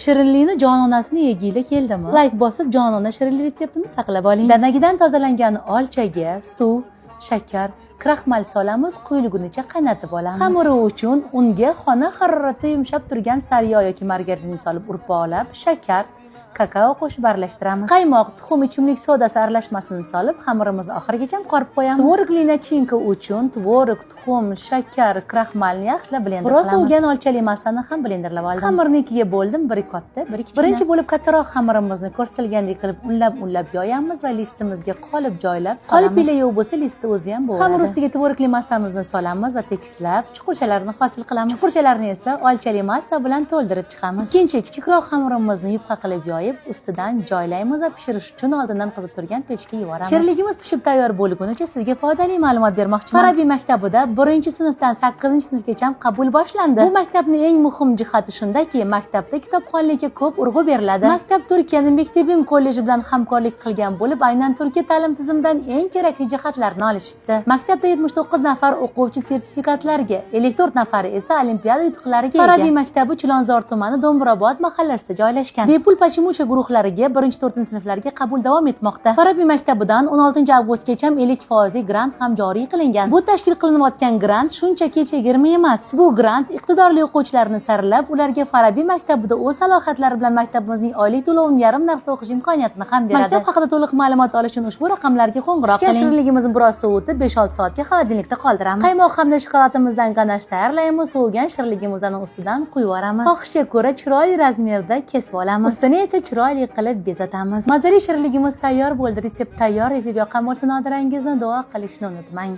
Shirinlikni jononasini yeginglar keldimi? Layk bosib, jonona shirinlik retseptini saqlab oling. Danagidan tozalangan olchaga suv, shakar, kraxmal solamiz, quyuligunicha qaynatib olamiz. Xamiri uchun unga xona haroratida yumshab turgan sariyog' yoki margarinni solib urpoqlab, shakar, kakao qo'shib aralashtiramiz. Qaymoq, tuxum, ichimlik sodasi aralashmasini solib, xamirimizni oxirigacha qorib qo'yamiz. Tvorogli начинка uchun tvorog, tuxum, shakar, kraxmalni yaxshilab blender qilamiz. Biroz sovigan olchali massani ham blenderlab oldim. Xamirni ikkiga bo'ldim, biri katta, biri kichkina. Birinchi bo'lib kattaroq xamirimizni ko'rsatilgandek qilib unlab-unlab yoyamiz va listimizga qolip joylab solamiz. Qolipinglar yo'q bo'lsa, listni o'zi ham bo'ladi. Xamir ustiga tvorogli massamizni solamiz va tekislab chuqurchalarni hosil qilamiz. Chuqurchalarni esa olchali massa bilan to'ldirib chiqamiz. Ikkinchi kichikroq xamirimizni yupqa qilib yoyib, ustidan joylaymiz va pishirish uchun oldindan qizib turgan pechga yuboramiz. Shirinligimiz pishib tayyor bo'lgunicha sizga foydali ma'lumot bermoqchiman. Farabiy maktabida 1-sinfdan 8-sinfgacha qabul boshlandi. Bu maktabning eng muhim jihati shundaki, maktabda kitobxonlikka ko'p urg'u beriladi. Maktab Turkiyaning Mektebim kolleji bilan hamkorlik qilgan bo'lib, aynan Turkiya ta'lim tizimidan eng kerakli jihatlarni olishibdi. Maktabda 79 nafar o'quvchi sertifikatlarga, 54 nafari esa olimpiada yutuqlariga ega. Farabiy maktabi Chilonzor tumani, Do'mbrobod mahallasida joylashgan. Bepul "Почемучка" guruhlariga 1-4-sinflarga qabul davom etmoqda. Farabiy maktabidan 16 avgustgacha 50 foizli grant ham joriy qilingan. Bu tashkil qilinayotgan grant shunchaki chegirma emas. Bu grant iqtidorli o'quvchilarni saralab, ularga Farabiy maktabida o'z salohiyatlari bilan maktabimizning oylik to'lovini yarim narxda o'qish imkoniyatini ham beradi. Maktab haqida to'liq ma'lumot olish uchun ushbu raqamlarga qo'ng'iroq qiling. Shirinligimizni biroz sovutib, 5-6 soatga холодильник da qoldiramiz. Qaymoq hamda shokolatimizdan ganash tayyorlaymiz, sovigan shirinligimizni ustidan quyib yuboramiz. Xohishga ko'ra chiroyli razmerda kesib olamiz. Ustini esa chiroyli qilib bezatamiz. Mazali shirinligimiz tayyor bo'ldi. Retsept tayyor. Retsept yoqqan bo'lsa, nodirangizni duo qilishni unutmang.